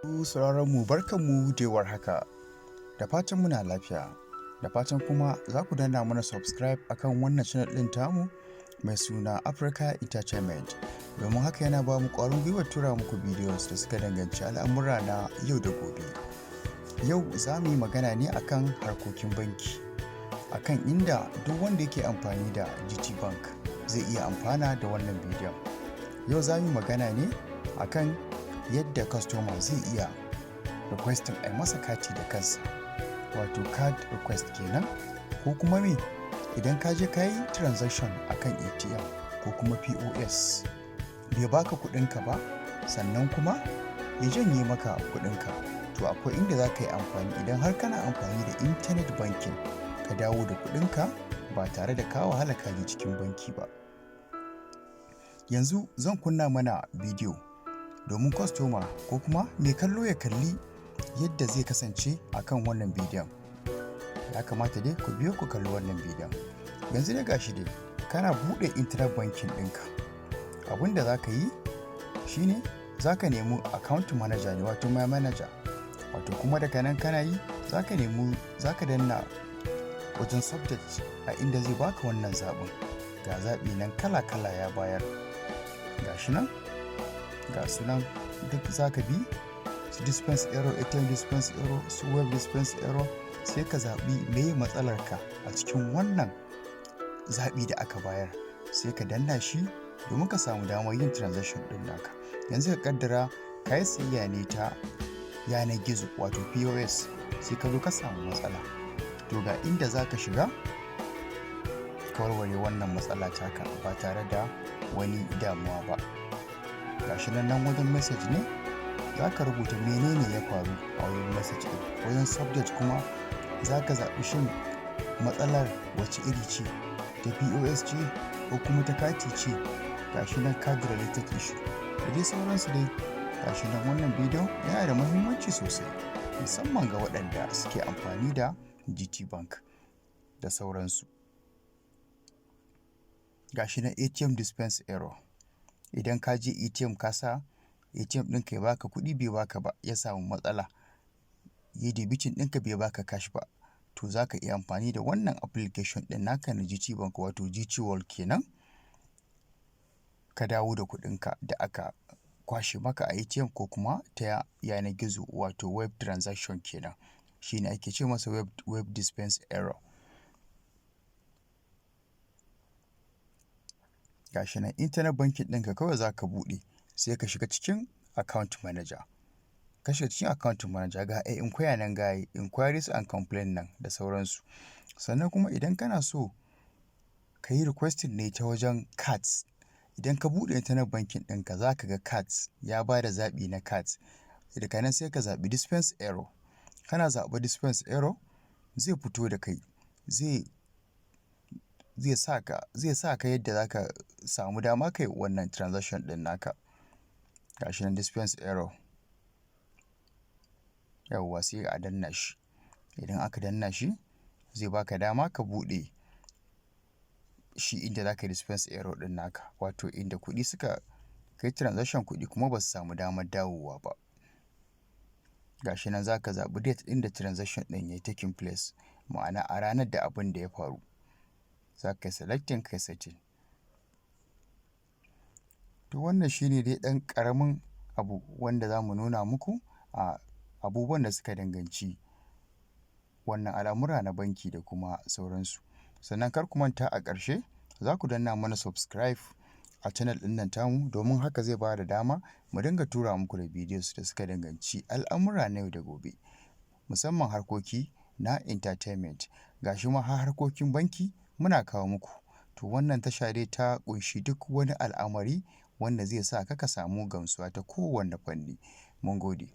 Sauraron mu, barkanmu da warhaka. Da fatan muna lafiya. Da fatan kuma za ku danna mana subscribe akan wannan channel ɗin tamu mai suna Africa Entertainment. Domin haka yana ba mu ƙwarin gwiwar tura muku videos da suka danganci al'amura na yau da gobe. Yau za mu yi magana ne akan harkokin banki. Akan inda duk wanda yake amfani da GT Bank zai iya amfana da wannan bidiyon. Yau za mu yi magana ne akan yadda customer zai iya requesting a masa kati da kansa, wato card request kenan, ko kuma me idan ka je ka yi transaction akan ATM ko kuma POS bai baka kuɗinka ba, sannan kuma ya janye maka kuɗinka. To, akwai inda za ka yi amfani idan har kana amfani da internet banking ka dawo da kuɗinka ba tare da ka wahala ka je cikin banki ba. Yanzu zan kunna mana bidiyo domin customer ko kuma mai kallo ya kalli yadda zai kasance akan wannan bidiyon. Ya kamata dai ku biyo ku kalli wannan bidiyon. Yanzu dai gashi dai, kana buɗe internet banking ɗinka. Abin da za ka yi shine za ka nemi account manager ne, wato my manager. Wato kuma daga nan kana yi za ka nemi, za ka danna wajen subject a inda zai baka wannan zaɓin. Ga zaɓi nan kala-kala ya bayar. Ga shi nan, ga su nan duk za ka bi su: dispense error, ATM dispense error, su web dispense error. Sai ka zaɓi meye matsalarka a cikin wannan zaɓi da aka bayar. Sai ka danna shi domin ka samu damar yin transaction ɗin naka. Yanzu ka kaddara ka yi sayayya ne ta yanar gizo, wato POS, sai ka zo ka samu matsala. To, ga inda za ka shiga ka warware wannan matsala taka ba tare da wani damuwa ba. Gashi nan, nan wajen message ne za ka rubuta menene ya faru a wajen message ɗin. Wajen subject kuma za ka zaɓi shin matsalar wace iri ce, ta POS ce ko kuma ta kati ce. Gashi nan, card related issue da dai sauransu dai. Gashi nan, wannan bidiyon yana da muhimmanci sosai, musamman ga waɗanda suke amfani da GT Bank da sauransu. Gashi nan, ATM dispense error. Idan ka je ATM, ka sa ATM ɗinka ya baka kuɗi, bai baka ba, ya samu matsala, yi debiting ɗinka bai baka cash ba, to za ka iya amfani da wannan application ɗin naka na GT Bank, wato GT World kenan, ka dawo da kuɗinka da aka kwashe maka a ATM ko kuma ta yanar gizo, wato web transaction kenan. Shi ne ake ce masa web dispense error. Gashi nan, internet banking ɗinka kawai za ka buɗe, sai ka shiga cikin account manager. Ka shiga cikin account manager, ga a inquire nan, ga inquiries and complaint nan da sauransu. Sannan kuma idan kana so ka yi requesting ne ta wajen cards, idan ka buɗe internet banking ɗinka za ka ga cards, ya ba da zaɓi na cards. Daga nan sai ka zaɓi dispense error. Kana zaɓa dispense error, zai fito da kai, zai sa ka yadda za ka samu dama kai wannan transaction ɗin naka. Gashi nan, dispense error. Yauwa, sai a danna shi. Idan aka danna shi, zai baka dama ka buɗe shi inda za ka yi dispense error ɗin naka, wato inda kuɗi suka kai transaction, kuɗi kuma ba su samu damar dawowa ba. Gashi nan, za ka zaɓi date ɗin da transaction ɗin ya yi taking place, ma'ana a ranar da abin da ya faru. Za ka yi selecting, ka yi setting. To, wannan shine dai ɗan ƙaramin abu wanda za mu nuna muku a abubuwan da suka danganci wannan al'amura na banki da kuma sauransu. Sannan kar ku manta, a ƙarshe za ku danna mana subscribe a channel ɗin nan tamu, domin haka zai ba da dama mu dinga tura muku da videos da suka danganci al'amura na yau da gobe, musamman harkoki na entertainment. Ga shi ma har harkokin banki muna kawo muku. To, wannan tasha dai ta ƙunshi duk wani al'amari wanda zai sa ka samu gamsuwa ta kowane fanni. Mun gode.